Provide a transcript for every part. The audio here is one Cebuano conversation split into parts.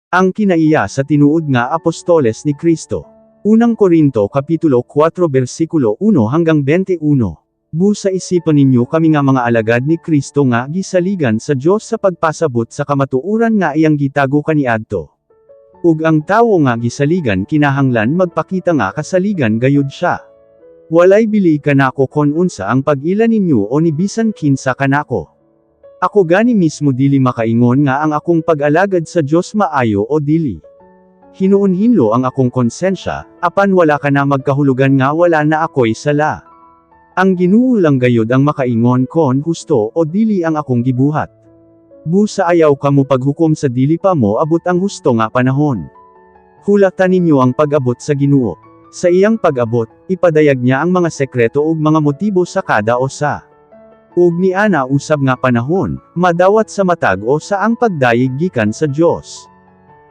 Ang kinaiya sa tinuod nga apostoles ni Kristo. Unang Korinto kapitulo 4 bersikulo 1 hanggang 21. Busa isipan ninyo kami nga mga alagad ni Kristo nga gisaligan sa Dios sa pagpasabot sa kamatuoran nga iyang gitago kaniadto. Ug ang tawo nga gisaligan kinahanglan magpakita nga kasaligan gayud siya. Walay bili kanako kon unsa ang pag-ila ninyo o ni bisan kinsa kanako. Ako gani mismo dili makaingon nga ang akong pag-alagad sa Dios maayo o dili. Hinuon hinlo ang akong konsensya, apan wala kana magkahulugan nga wala na ako'y sala. Ang Ginoo lang gayud ang makaingon kon husto o dili ang akong gibuhat. Busa ayaw kamo paghukom sa dili pa mo abot ang husto nga panahon. Hulata ninyo ang pag-abot sa Ginoo. Sa iyang pag-abot, ipadayag niya ang mga sekreto ug mga motibo sa kada usa. Ug niana usab nga panahon, madawat sa matag usa ang pagdayeg gikan sa Dios.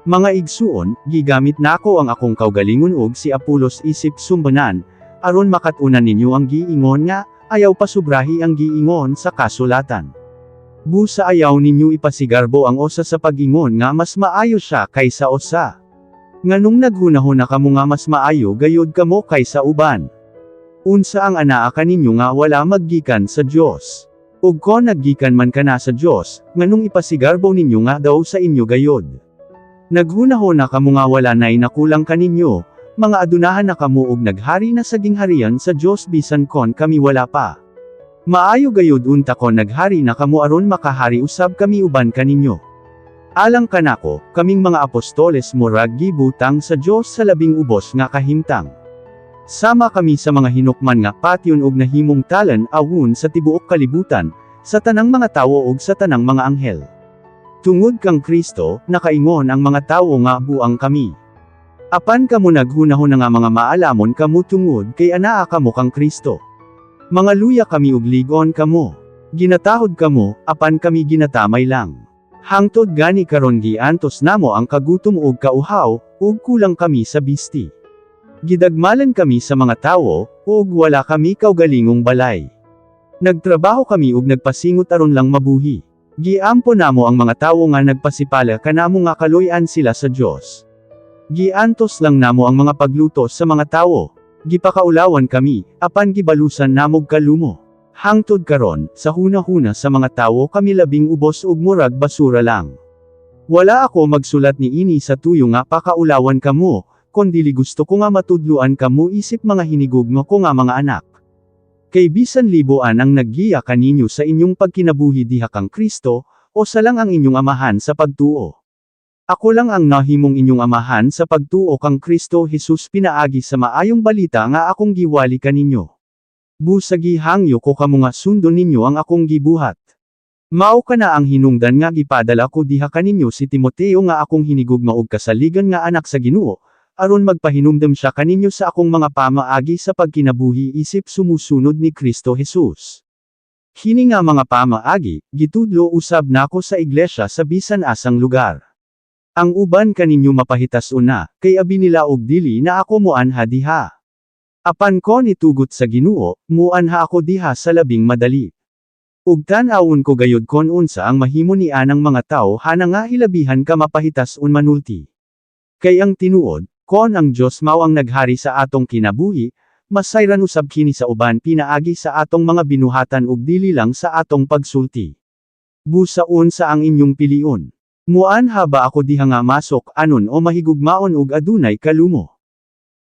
Mga igsuon, gigamit nako ang akong kaugalingon ug si Apolos isip sumbanan, aron makat-unan ninyo ang giingon nga, "Ayaw pasubrahi ang giingon sa kasulatan." Busa ayaw ninyo ipasigarbo ang usa sa pag-ingon nga mas maayo siya kaysa usa. Nganong naghunahuna kamo nga mas maayo gayud kamo kaysa uban? Unsa ang anaa kaninyo nga wala maggikan sa Dios? Ug kon naggikan man kana sa Dios, nganong ipasigarbo ninyo nga daw sa inyo gayud? Naghunahuna kamo nga wala nay nakulang kaninyo, mga adunahan na kamo ug naghari na sa gingharian sa Dios bisan kon kami wala pa. Maayo gayud unta kon naghari na kamo aron makahari usab kami uban kaninyo. Alang kanako, kaming mga apostoles murag gibutang sa Dios sa labing ubos nga kahimtang. Sama kami sa mga hinukman nga patyon og nahimong talan-awon sa tibuok kalibutan, sa tanang mga tawo ug sa tanang mga anghel. Tungod kang Kristo, nakaingon ang mga tawo nga buang kami. Apan kamo naghunahuna nga mga maalamon kamo tungod kay anaa kamo kang Kristo. Mga luya kami ug lig-on kamo. Ginatahod kamo, apan kami ginatamay lang. Hangtod gani karon giantos namo ang kagutom ug kauhaw, ug kulang kami sa bisti. Gidagmalan kami sa mga tawo, ug wala kami kaugalingong balay. Nagtrabaho kami ug nagpasingot aron lang mabuhi. Giampo namo ang mga tawo nga nagpasipala kanamo nga kaluy-an sila sa Dios. Giantos lang namo ang mga paglutos sa mga tawo. Gipakaulawan kami, apan gibalusan namog kalumo. Hangtod karon, sa huna-huna sa mga tawo kami labing ubos ug murag basura lang. Wala ako magsulat niini sa tuyo nga pakaulawan kamo, kondili gusto ko nga matudluan kamo isip mga hinigugma ko nga mga anak. Kay bisan liboan ang naggiya kaninyo sa inyong pagkinabuhi diha kang Kristo, usa lang ang inyong amahan sa pagtuo. Ako lang ang nahimong inyong amahan sa pagtuo kang Kristo Jesus pinaagi sa maayong balita nga akong giwali kaninyo. Busa gihangyo ko kamo nga sundon ninyo ang akong gibuhat. Mao kana ang hinungdan nga gipadala ko diha kaninyo si Timoteo nga akong hinigugma ug kasaligan nga anak sa Ginoo, aron magpahinumdom siya kaninyo sa akong mga pamaagi sa pagkinabuhi isip sumusunod ni Kristo Jesus. Kini nga mga pamaagi, gitudlo usab nako sa iglesia sa bisan asang lugar. Ang uban kaninyo mapahitas-on na, kay abi nila og dili na ako moanha diha. Apan kon itugot sa Ginoo, muanha ako diha sa labing madali. Ug tan-awon ko gayud kon unsa ang mahimo ni anang mga tawo hana nga hilabihan ka mapahitas-on manulti. Kay ang tinuod, kon ang Dios mao ang naghari sa atong kinabuhi, masayran usab kini sa uban pinaagi sa atong mga binuhatan ug dili lang sa atong pagsulti. Busa unsa ang inyong pilion? Muanha ba ako diha nga masok-anon o mahigugmaon ug adunay kalumo?